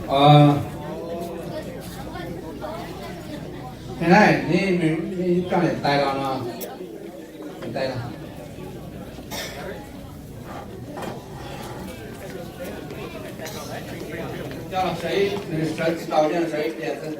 Ov, nej, nej coj niam tais los no. Niam tais los. Coj los sawv, nws sawv tsis tau, coj los sawv ib pliag xwb.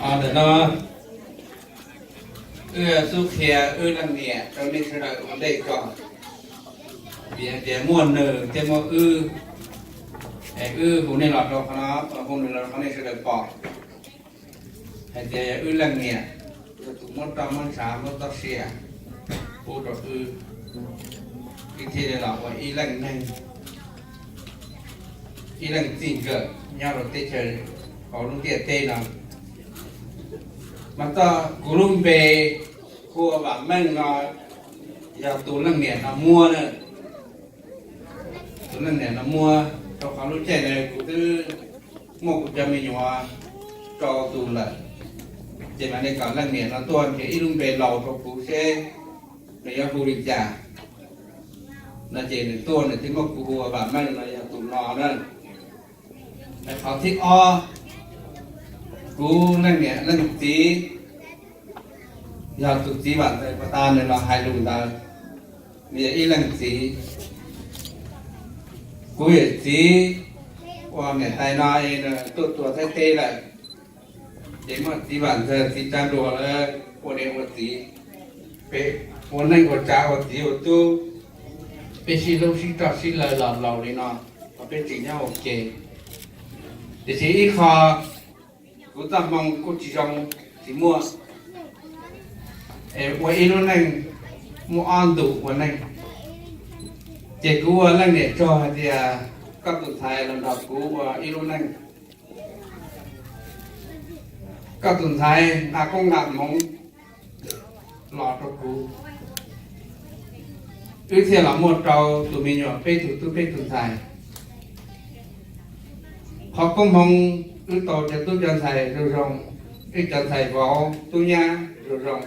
Ntawm no wb xub qhia wb leej niam rau nej sawv daws ua ntej tso, vim hais tias muaj nws thiab muaj wb, es wb hu nej los rau qhov no, hu nws los rau qhov nej sawv daws pom hais tias yog wb leej niam yog tus muab roj muab ntshav muab txoj sia pub rau wb, wb thiaj li los ua ib leej neeg, ib leej txij nkawm nyob rau teb chaws hauv lub ntiaj teb no. Mas txoj kuv lub npe hu ua Vam Meej no yog tus leej niam no muab na. Tus leej niam no muab, rau qhov lub caij ntawd kuv twb muaj kuv cov me nyuam rau tus lawm, ces mam li kom leej niam no tuaj nrhiav ib lub npe laus rau kuv seb nws yuav hu li cas no, ces nws tuaj nws thiaj muab kuv hu ua Vam Meej no yog tus no na. Qhov thib ob, kuv leej niam leej txiv yog tus txiv Vam Ntxawg pas tas nws los hais lus ntawd, nws yog ib leej txiv. Kuv yawm txiv uas niam tais no es nws tuaj tuag Thaib teb lawm, ces muaj txiv Vam Ntxawg txiv Tsav Nruas lawv ua niam ua txiv, peb ua neej ua tsav ua txiv ua tub, peb sib hlub sib roj sib law los laus li no, peb tseem nyob ua ke. Tiam sis ib qho kuv txoj hmoo kuj tsis zoo, tsis muaj, es ua ib lub neej muaj ob ntu ua neej. Ces kuv ua leej niam tsaug hais tias koj tus ntxhais los nrog kuv ua ib lub neej. Koj tus ntxhais nqa koob nqa hmoov los rau kuv, wb thiaj los muaj rau tus me nyuam peb tug tub peb tug ntxhais. Qhov koob hmoov wb tau cov tub cov ntxhais zoo zoo, wb cov ntxhais vauv tub nyab zoo zoo,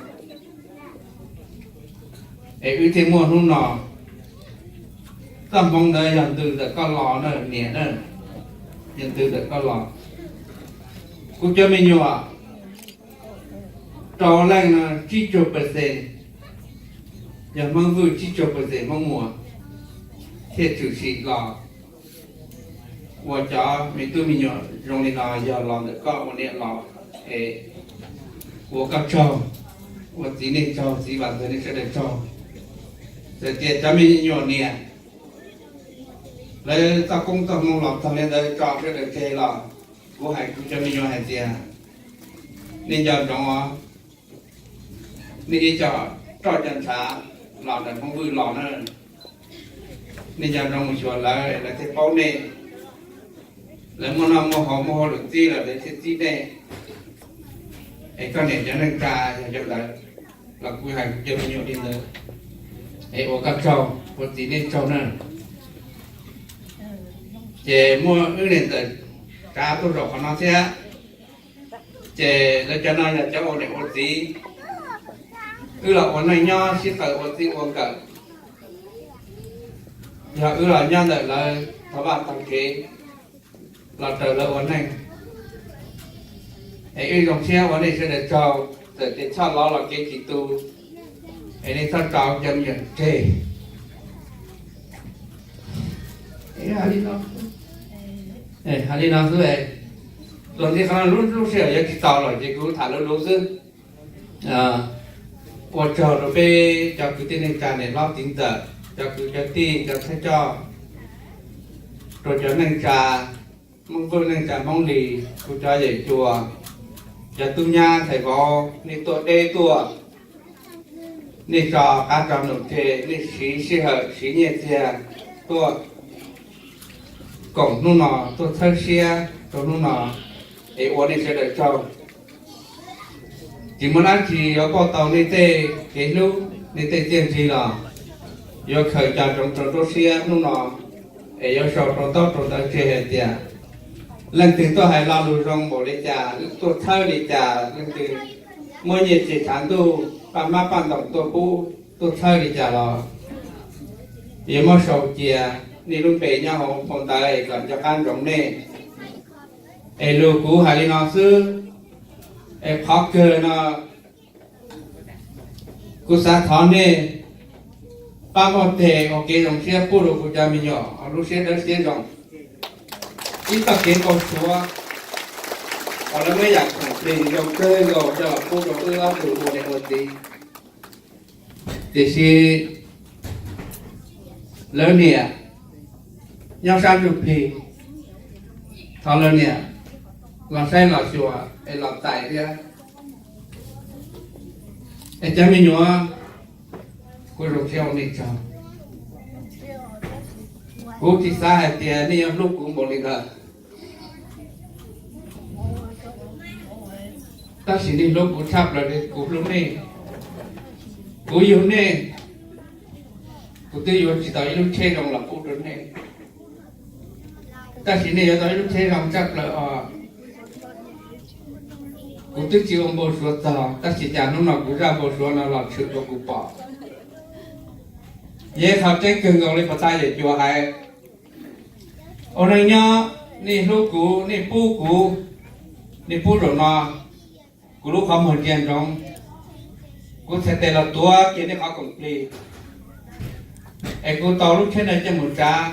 es wb thiaj muaj hnub no. Txoj hmoov ntawd yog ntws ntawm koj los na niam na, yog ntws ntawm koj los. Kuv cov me nyuam rau leej no tsib caug percent yog Hmoob Vwj, tsib caug percent Hmoob Muas, thiaj tshwm sim los ua cov me tub me nyuam zoo li no yog los ntawm koj ua niam los, es ua koj tsaug, ua txiv nej tsaug, txiv Vam Ntxawg nej sawv daws tsaug. Txawm tias cov me nyuam niam lawv txoj koob txoj hmoov los txog li ntawd tso sawv daws tseg los, kuv hais kuv cov me nyuam hais tias nej nco ntsoov os, nej ib co roj co ntshav los ntawm Hmoob Vwj los na, nej nco ntsoov mus xyuas lawv, lawv thiaj paub nej. Lawv muaj noj muaj haus muaj hauj lwm txib lawm lawv thiaj txib nej. Es koj niam cov neej tsa yog cov ntawd los kuv hais kuv cov me nyuam li ntawd, es ua koj tsaug, ua txiv nej tsaug na. Ces muaj wb niam ntxawm tsav tuaj zaum qhov no thiab. Ces lawv cov no yog cov ua niam ua txiv, wb los ua neej nyob sib qawm ua txij ua nkawm. Yog wb los nyob ntawm lawv tog vaj tog kev los raws lawv ua neej. Es wb zoo siab ua nej sawv daws tsaug, txawm tias choj lov los kev tsis tu, es nej txhob tso cov me nyuam tseg. Hais li no xwb, tuaj ntxiv qhov no lub sij hawm yuav tsis txaus lawm ces kuv tham luv luv xwb. Ua tsaug rau peb cov kwv tij neej tsa niam hlob txiv ntxawm, cov kwv cov tij, cov thawj coj, rau cov neej tsa Hmoob Vwj, neej tsa Hmoob Lis, kuv cov yawm cuas, cov tub nyab ntxhais vauv, nej tuaj deb tuaj, nej tso qab tso num tseg, nej siv sij hawm siv nyiaj txiag tuaj koom hnub no, tuaj txhawb siab rau hnub no, es ua nej sawv daws tsaug. Tsis muaj dab tsi yuav pauj tau nej tej kev hlub, nej tej txiaj ntsig los yuav khaws cov ntsoov rau nruab siab hnub no, es yuav sau rau ntaub rau ntawv tseg hais tias leej twg tuaj hais lo lus zoo npaum li cas, tuaj txhawb li cas, leej twg muab nyiaj txiag tshav ntuj, paj hmab paj ntoos tuaj pub, tuaj txhawb li cas los yuav muab sau cia nej lub npe nyob hauv phau ntawv es kom nco qab ntsoov nej. Es lus kuv hais li no xwb, es qhov kawg no kuv xav thov nej pab muab tes ua kev zoo siab pub rau kuv cov me nyuam lub siab dawb siab zoo. Ib txoj kev npau suav uas lawv muab yam khoom plig zoo kawg nkaus coj los pub rau wb ob tug ua niam ua txiv. Tiam sis lawv niam nyob sab ntsuj plig, thov lawv niam los saib los xyuas es los txais thiab. Es cov me nyuam, kuv zoo siab ua nej tsaug. Kuv tsis xav hais tias nej yuav hlub kuv npaum li ntawd, tab sis nej hlub kuv tshaj plaws li kuv hlub nej. Kuv yug nej, kuv twb yuav tsis tau ib lub tsheb zoo los pub rau nej, tab sis nej yuav tau ib lub tsheb zoo tshaj plaws os. Kuv twb tsis ua npau suav txog, tab sis cas hnub no kuv zaj npau suav no los tshwm rau kuv pom. Yog qhov tseeb kawg nkaus li puas tas yawm cuas hais. Ua neej nyob, nej hlub kuv, nej pub kuv, nej pub zaum no kuv lub qhov muag ntsia ntsoov, kuv txhais tes los tuav kiag nej qhov koom plig, es kuv tau lub tsheb no coj mus tsav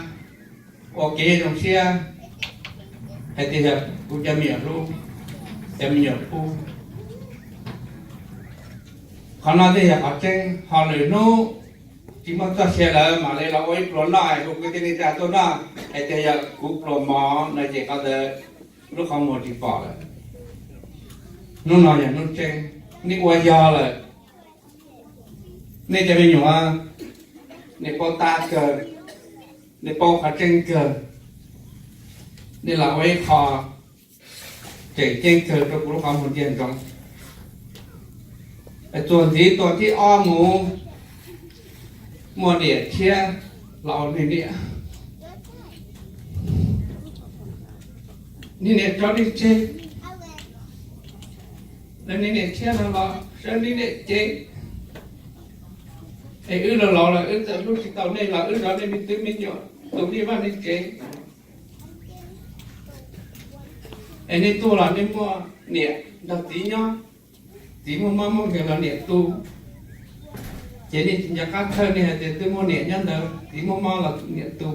ua kev zoo siab hais tias yog kuv cov me nyuam hlub, cov me nyuam pub. Qhov no thiaj yog qhov tseeb, ho lwm hnub tsis muaj txoj sia lawm mam li los ua ib pluas noj, hu kwv tij neej tsa tuaj noj hais tias yog kuv pluas mov no ces qhov ntawd lub qhov muag tsis pom lawm. Hnub no yog hnub tseeb, nej ua yog lawm. Nej cov me nyuam, nej paub tab kawg, nej paub qhov tseeb kawg, nej los ua ib qho tseem ceeb kawg rau kuv lub qhov muag ntsia ntsoov. Txuas ntxiv tua thib ob mus, muaj niam tshiab los ua niam, niam tso nej tseg, niam tshiab no los sawv niam cev. Es wb laus laus lawm wb txawm hlub tsis tau nej los wb zov nej me tub me nyuam, tu nej vaj nej tsev. Es nej tuaj los nej muaj niam nrog txiv nyob, txiv muaj mob muaj nkeeg los niam tu. Ces nej tsis nco qab txhawj, nej hais tias twb muaj niam nyob ntawd, txiv muaj mob los niam tu.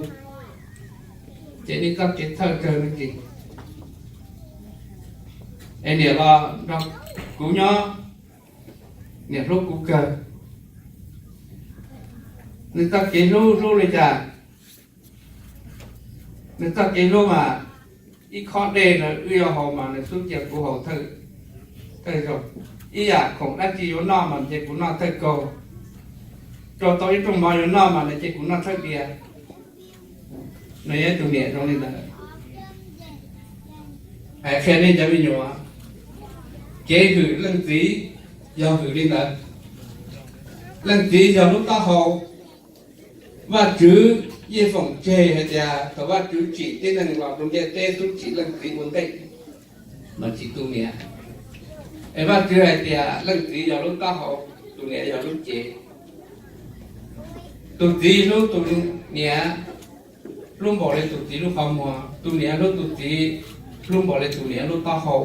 Ces nej txoj kev txhawj kawg no ces, es niam los nrog kuv nyob, niam hlub kuv kawg. Nws txoj kev hlub hlub li cas? Nws txoj kev hlub mas ib khob dej no wb yuav haus mas nws xub cia kuv haus thawj zaug. Ib yam khoom dab tsi yuav noj mas nws cia kuv noj thawj kaug. Rau tau ib rooj mov yuav noj mas nws cia kuv noj thawj diav. Nws yog ib tug niam zoo li ntawd. Hais qhia nej cov me nyuam, kev hwm leej txiv yog hwm li ntawd. Leej txiv yog lub taub hau. Vajtswv yeej foom tseg hais tias thaum Vajtswv tsim tib neeg los rau ntiaj teb xub tsim leej txiv ua ntej, mas tsis tu niam. Es Vajtswv hais tias leej txiv yog lub taub hau, tus niam yog lub cev. Tus txiv hlub tus niam hlub npaum li tus txiv lub qhov muag, tus niam hlub tus txiv hlub npaum li tus niam lub taub hau.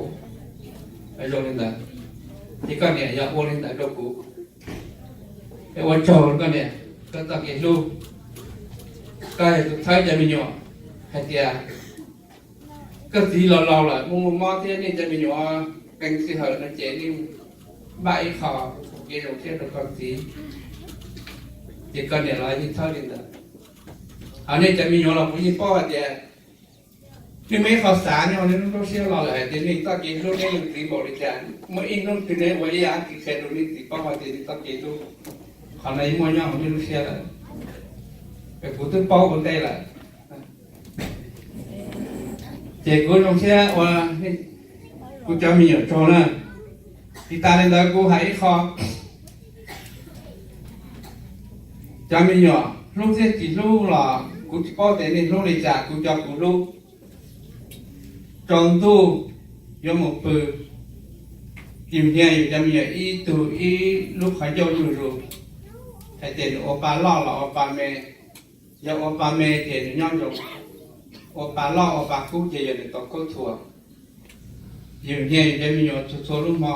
Zoo li ntawd, ces koj niam yog ua li ntawd rau kuv, es ua tsaug koj niam, koj txoj kev hlub. Koj yog tus txhawb cov me nyuam hais tias koj txiv laus laus lawm muaj muaj mob thiab nej cov me nyuam qee sij hawm no ces nej npaj ib qho kev zoo siab rau koj txiv, ces koj niam los yeej txhawb li ntawd. Ho nej cov me nyuam los kuv yeej paub hais tias nej muaj ib qho xav nyob hauv nej lub siab los lawm hais tias nej txoj kev hlub nej leej txiv npaum li cas, muaj ib hnub twg nej ua ib yam dab tsi qhia rau nej txiv paub hais tias nej txoj kev hlub, qhov no yeej muaj nyob hauv nej lub siab lawm. Es kuv twb paub ua ntej lawm. Ces kuv zoo siab ua kuv cov me nyuam tsaug na. Tsis tas li ntawd kuv hais ib qho, cov me nyuam hlub thiab tsis hlub los kuv tsis paub tias nej hlub li cas, kuv cov kuv hlub. Tsaus ntuj yuav mus pw, yus hnia yus cov me nyuam ib tug ib lub qhov ncauj zuj zus, hais tias nws ua pa loj los ua pa me. Yog ua pa me ces nws nyob zoo, ua pa loj ua pa kub ces yog nws tau khaub thuas. Yus hnia yus cov me nyuam txhua txhua lub hmo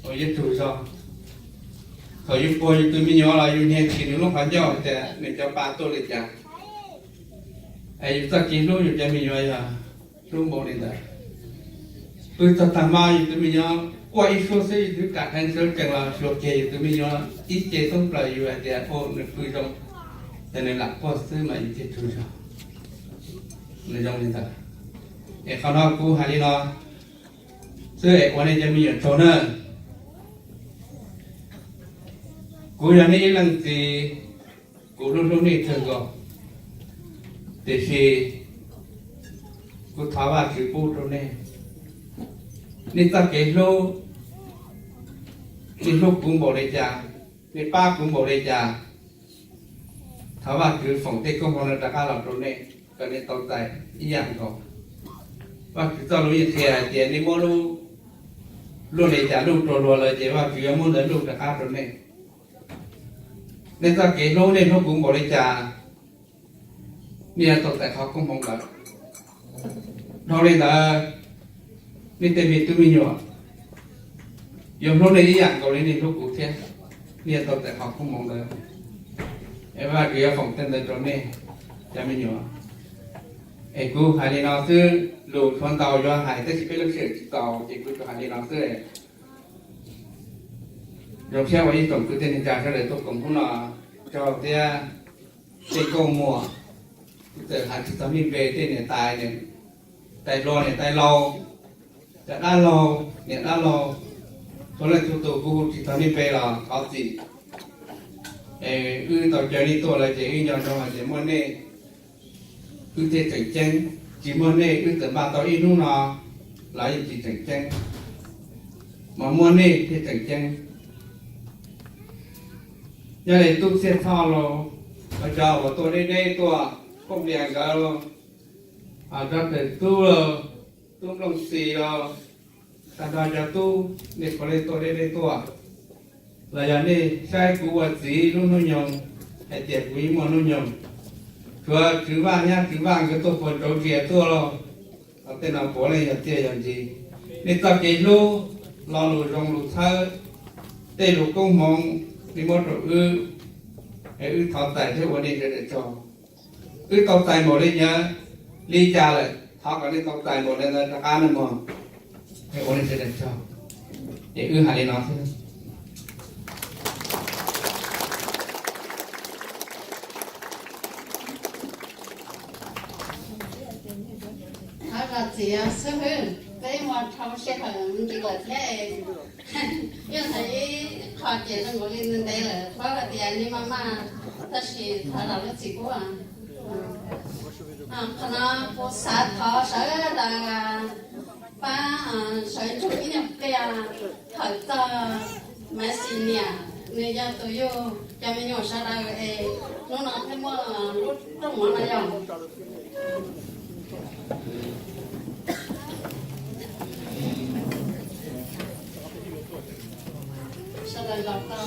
uas yuav tsum zog. Thaum yus puag yus tus me nyuam los yus hnia tsis nws lub qhov ncauj hais tias nws cov pa tuaj li cas. Es yus txoj kev hlub yus cov me nyuam yog hlub npaum li ntawd. Pw txog tag hmo yus tus me nyuam quaj ib suab xwb yus twb kam heev sawv tsees los xyuas kiag yus tus me nyuam ib ce thoob plaws yus hais tias, o, nws pw zoo, ces nws lam quaj xwb mas yus thiaj tsug zog. Nws zoo li ntawd. Es qhov no kuv hais li no xwb es ua nej cov me nyuam tsaug na. Kuv yog nej ib leej txiv, kuv hlub hlub nej kawg nkaus, tiam sis kuv thov Vajtswv pub rau nej, nej txoj kev hlub, nej hlub kuv npaum li cas, nej pab kuv npaum li cas, thov Vajtswv foom tej koob hmoov no rov qab los rau nej, kom nej tau txais ib yam nkaus. Vajtswv txoj lus yeej qhia hais tias nej muab luj li cas luj rau luag lawm ces Vajtswv yuav muab ntawd luj rov qab rau nej. Nej txoj kev hlub, nej hlub kuv npaum li cas, nej yuav tau txais qhov koob hmoov ntawd. Dhau li ntawd, nej tej me tub me nyuam yuav hlub nej ib yam nkaus li nej hlub kuv thiab, nej yuav tau txais qhov koob hmoov ntawd. Es Vajtswv yuav foom tej ntawd rau nej cov me nyuam. Es kuv hais li no xwb, lus tshuav ntau yuav hais tab sis peb lub sij hawm tsis tau ces kuv tsuas hais li no xwb. Zoo siab uas ib tsoom kwv tij neej tsa sawv daws tuaj koom hnub no, tsaug thiab. Tej nkauj muam, kuv txawm hais tsis tau nej npe, tej niam tais, tais hluas niam tais laus, cov dab laug niam dab laug, txhua leej txhua tus kuv hu tsis tau nej npe los thov txim. Es wb tau caw nej tuaj lawm ces wb nco ntsoov hais tias muaj nej wb thiaj tseem ceeb, tsis muaj nej wb txawm npaj tau ib hnub no los yeej tsis tseem ceeb, mas muaj nej thiaj tseem ceeb. Nyob li tub Txiaj Thoj los, cov uas tuaj deb deb tuaj, Phooj Nplias nkawd los, Rab Tawm Tub los, tub Nplooj Xis los, tag nrho cov tub nej puav leej tuaj deb deb tuaj, los yog nej saib kuv ua txiv lub hnub nyoog hais tias kuv yeej muaj hnub nyoog. Tshuav Tswv Vaj, nyab Tswv Vaj nkawd tuaj puag Ntsuav Ntsia tuaj los, tej no puav leej yog tiaj yog ntsis. Nej txoj kev hlub, lo lus zoo lus txhawb, tej lus koob hmoov nej muab rau wb, es wb thov txais thiab ua nej sawv daws tsaug. Wb tau txais npaum li nyuav li cas lawm, thov kom nej tau txais npaum li ntawd rov qab nawb mog. Es ua nej sawv daws tsaug. Ces wb hais li no xwb. Thov zam txim xwb, peb muaj dhau sij hawm ntsis lawm thiab, yeej hais ib qho ces zoo nkaus li ntev lawm, paub hais tias nej maj maj, tab sis thov zam lub txim pub. Qhov no kuv xav thov sawv daws pab sawv ntsug ib nyuag pliag hawm txog Maiv Xis niam, nws yog tus yug cov me nyuam sawv daws es hnub no thiaj muaj lub rooj mov no yog. Sawv daws los tau.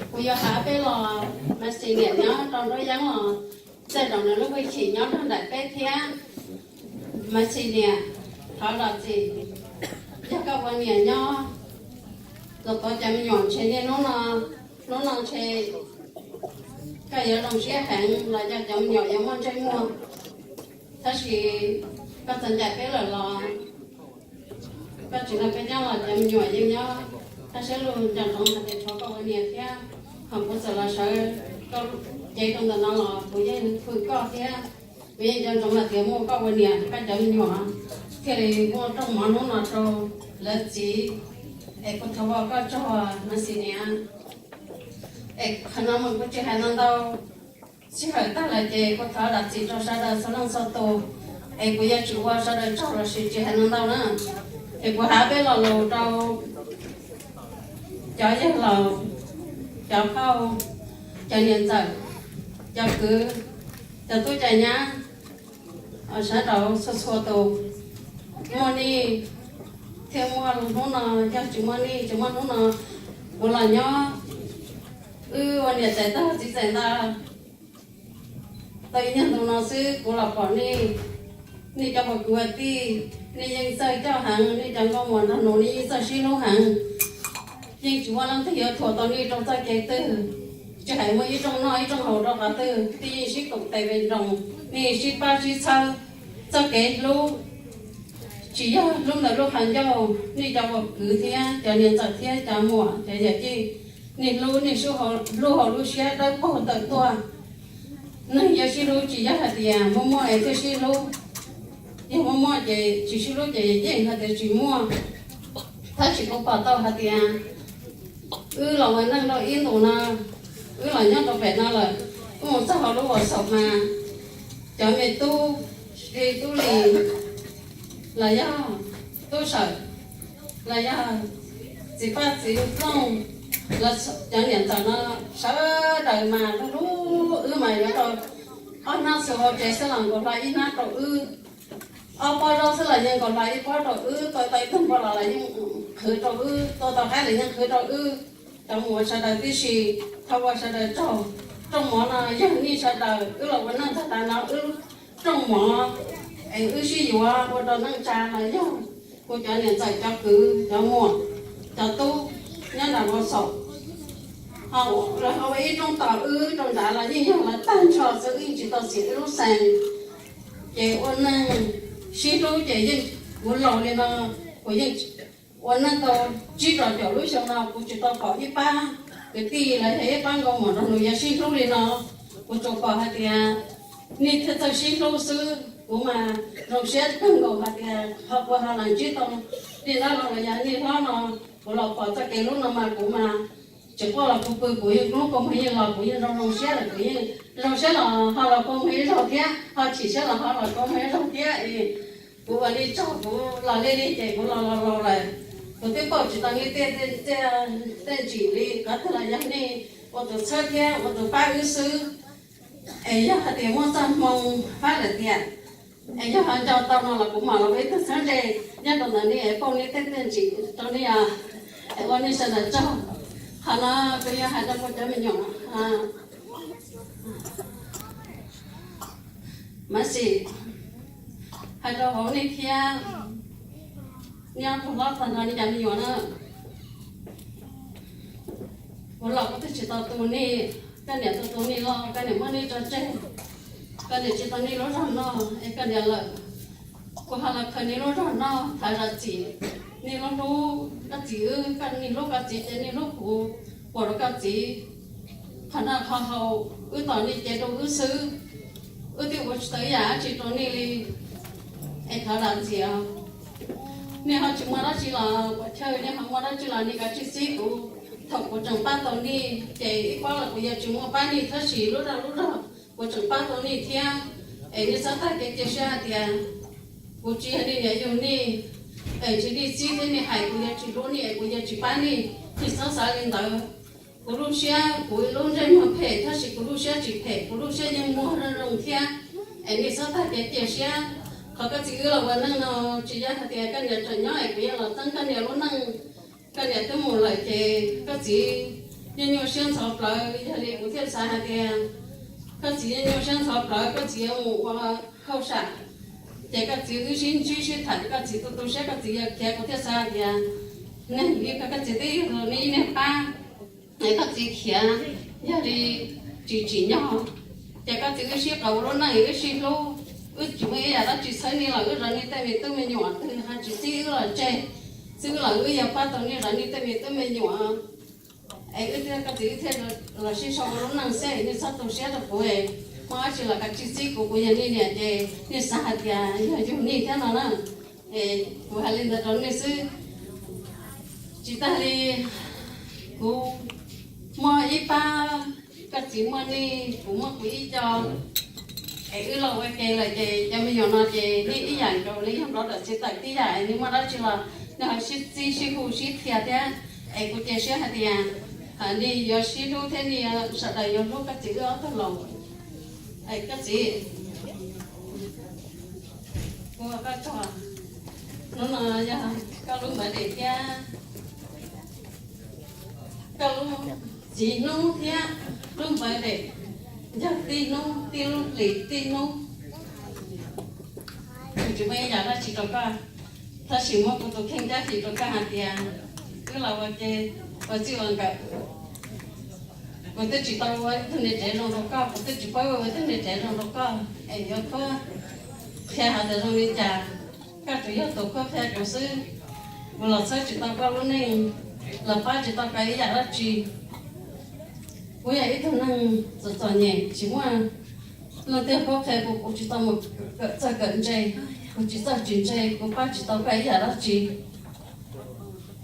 Kuv yuav hais peb los, Maiv Xis niam nyob rau nruab yeeb los, tej zaum nws lub hwj chim nyob rau nraim peb thiab. Maiv Xis niam, thov zam txim, yog koj ua niam nyob los tuav cov me nyuam ntshe niaj hnub no, hnub no ntshe koj yuav zoo siab heev los yog cov me nyuam yuav muaj ntsej muag. Tab sis koj txom nyem peb lawm los koj tsis nrog peb nyob los cov me nyuam yeej nyob. Koj siab lug nco ntsoov hais tias tshuav koj ua niam thiab, ho kuv txawm los sawv koj cev rau ntawm no los kuv yeej hwm koj thiab. Kuv yeej nco ntsoov hais tias muaj koj ua niam, koj cov me nyuam thiaj li muaj rooj mov hnub no rau lawv txiv. Es kuv thov ua koj tsaug Maiv Xis niam. Es qhov no mas kuv tsis hais no ntau, sij hawm tag lawm ces kuv thov zam txim rau sawv daws txhua leej txhua tus. Es kuv yuav tsum ua sawv daws tsaug los sis tsis hais no ntau na. Es kuv hais peb lo lus rau cov yawg laus, cov phauj, cov niam ntxawm, cov kwv, cov tub cov nyab, sawv daws txhua txhua tus, muaj nij thiab muaj hnub no, yog tsis muaj nij tsis muaj hnub no, kuv los nyob wb ua niam tais tag txiv tais ntag. Tau ib nyuag ntu no xwb kuv los pom nej, nej cov uas kuv ua tij, nej yeej txawj coj heev, nej cov nkauj muam nraug nus nej yeej txawj sib hlub heev. Yeej tsis muaj leej twg yuav thuam tau nej rau txoj kev twg. Tsis hais muaj ib rooj noj ib rooj haus rau qhov twg, nej yeej sib koom tes ve nroos, nej yeej sib pab sib txhawb. Txoj kev hlub tsis yog hlub ntawm lub qhov ncauj, nej cov uas kwv thiab cov niam ntxawm thiab cov muam cov yawm yij, nej hlub nej hlub hauv lub siab dawb paug tawm tuaj. Neeg yuav sib hlub tsis yog hais tias muaj muaj es thiaj sib hlub, yog muaj muaj ces tsis sib hlub ces yeej hais tias tsis muaj. Tab sis kuv pom tau hais tias wb los ua neej rau ib ntus no, wb los nyob rau pem no lawm, wb mus txog hauv lub Vos Xaum mas cov me tub, li tub Lis, los yog tub Sawm, los yog txiv Paj txiv Plooj, los cov niam ntxawm no sawv daws mas hlub hlub wb mas yuav tau ob hnab txhuv hauv tsev xwb los nkaus hlo ib hnab rau wb. Ob pob zaub xwb los yeej nkaus hlo ib pob rau wb, tua tau ib tug npua los los yeej qhwv rau wb, tua tau qaib los yeej qhwv rau wb. Cov muam sawv daws tib si, thov ua sawv daws tsaug. Rooj mov no yog nej sawv daws, wb los ua neej tag tas no wb rooj mov es wb sib yuav ua rau neej tsa no yog kuv cov niam ntxawm cov kwv cov muam cov tub nyob nram Vos Xaum. Ho lawv ho ua ib rooj tos wb rau nrad los yeej yog lawv tag nrho xwb, wb yeej tsis tau xiam wb lub xees. Ces ua neej sib hlub ces yeej, kuv laus li no, kuv yeej ua neej tau tsib rau caum lub xyoo no kuv tsis tau pom ib pab kwv tij los yog ib pab nkauj muam nraug nus yuav sib hlub li no. Kuv tsuas pom hais tias nej thiaj txawj sib hlub xwb. Kuv mas zoo siab kawg nkaus hais tias ho kuv ho los ntsib tau nej dab laug los yog nej hlob no. Kuv los pom txoj kev hlub no mas kuv mas tsis quaj los kuv pw, kuv yeej hlub kua muag yeej los, kuv yeej zoo zoo siab lawm, kuv yeej zoo siab los ho los kua muag ib zaug thiab, ho chim siab los ho los kua muag ib zaug thiab. Kuv ua li tsaug, kuv los li li ces kuv los los laus lawm. Kuv twb pauj tsis tau nej tej, tej ntsim li, qhov twg los yog nej ua tus txhawb thiab ua tus pab wb xwb. Es yog hais tias muaj txoj hmoo fab lawm tiag, es yog ho nco tau no los kuv mam los ua ib tug txhawb ntsej nyob rau ntawm nej es pauj nej tej, tej ntsim rau nej os. Es ua nej sawv daws tsaug. Qhov no kuv yuav hais rau kuv cov me nyuam Maiv Xis, hais rau hauv nej thiab, nyob rau hlob tag nrho nej cov me nyuam na. Kuv los kuv twb tsis tau tu nej, koj niam tu tu nej los koj niam muab nej tso tseg, koj niam tsis tau nej lub zog noj es koj niam lawm. Kuv ho los khaws nej lub zog noj thav zam txim, nej lub hlub koj txiv wb, koj niam hlub koj txiv ces nej hlub kuv, kuv hlub koj txiv. Qhov no qhov haus wb tos nej cev rau wb xwb, wb twb ua tsis tau ib yam dab tsi rau nej li. Es thov zam txim, nej ho tsis muaj dab tsi los ua chaw, nej ho muaj dab tsi los nej kav tsij txib kuv. Thaum kuv tseem pab tau nej ces ib pob los kuv yuav tsis muaj pab nej, tab sis lub dag lub zog kuv tseem pab tau nej thiab. Es nej txhob tag kev cia siab hais tias kuv tsis yog nej niam yug nej, es tsis nej txib thiab nej hais kuv yuav tsis hlub nej es kuv yuav tsis pab nej. Nej txhob xav li ntawd. Kuv lub siab, kuv lub ntsej muag phem tab sis kuv lub siab tsis phem, kuv lub siab yeej muag zoo zoo thiab. Es nej txhob tag kev cia siab. Qhov koj txiv wb los ua neej no tsis yog hais tias koj niam tseem nyob es kuv yeej los txeeb koj niam lub neej. Koj niam twb mus lawm ces koj txiv yeej nyuaj siab ntxhov plawv, yog li kuv thiaj xav hais tias koj txiv yeej nyuaj siab ntxhov plawv, koj txiv yuav mus ua hauj sam. Ces koj txiv wb sib ntsib sib tham, koj txiv tu tu siab koj txiv yuav khiav, kuv thiaj xav hais tias neeg li koj txiv twb yog ib niag pab, es koj txiv khiav, yog li tsis tsim nyog, ces koj txiv wb sib qawm ua lub neej wb sib hlub, wb tsis muaj ib yam dab tsi txhawb nej los wb zov nej tej me tub me nyuam, twg ho tsis txib wb los tseg, txib wb los wb yuav pab tau nej zov nej tej me tub me nyuam. Es wb thiab koj txiv wb thiaj los sib sau ua lub neej xwb, nej txhob tu siab rau kuv. Muaj dab tsi los kav tsij txib kuv, kuv yog nej niam ces nej xav hais tias yog yug nej thiab no na. Es kuv hais li ntawd rau nej xwb. Tsis tas li, kuv muaj ib pab, koj txiv muaj nej, kuv muaj kuv ib co. Es wb los ua ke lawm ces cov me nyuam no ces nej ib yam nkaus li yog nplov dawm txiv tawm tib yam, es nej muaj dab tsi los nej ho sib txib sib hu sib qhia thiab. Es kuv cia siab hais tias nej yuav sib hlub thiab nej sawv daws yuav hlub koj txiv wb ob tug laus. Es koj txiv, ua koj tsaug. Hnub no yog koj lub npawv dej thiab koj lub txiv hnub thiab lub npawv dej, yog tib hnub tib lub hlis tib hnub. Kuv tsis muaj ib yam dab tsi rau koj, tab sis muab kuv tus kheej cab fim rau koj hais tias wb los ua ke ua txij ua nkawm. Kuv twb tsis tau ua ib tug niam tsev zoo rau koj, kuv twb tsis paub ua ib tug niam tsev zoo rau koj, es yuav qhuab qhia hais tias zoo li cas, koj tsuas yog tus qhuab qhia kuv xwb. Kuv los txhawb tsis tau koj lub neej, los pab tsis tau koj ib yam dab tsi. Kuv yog ib tug neeg txom txom nyem, tsis muaj leej twg qhuab qhia kuv, kuv tsis tau mus kawm txawj kawm ntse, kuv tsis txawj tsis ntse, kuv pab tsis tau koj ib yam dab tsi.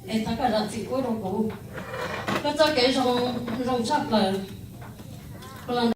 Es thov koj zam txim pub rau kuv. Koj txoj kev zoo, zoo tshaj plaws. Kuv los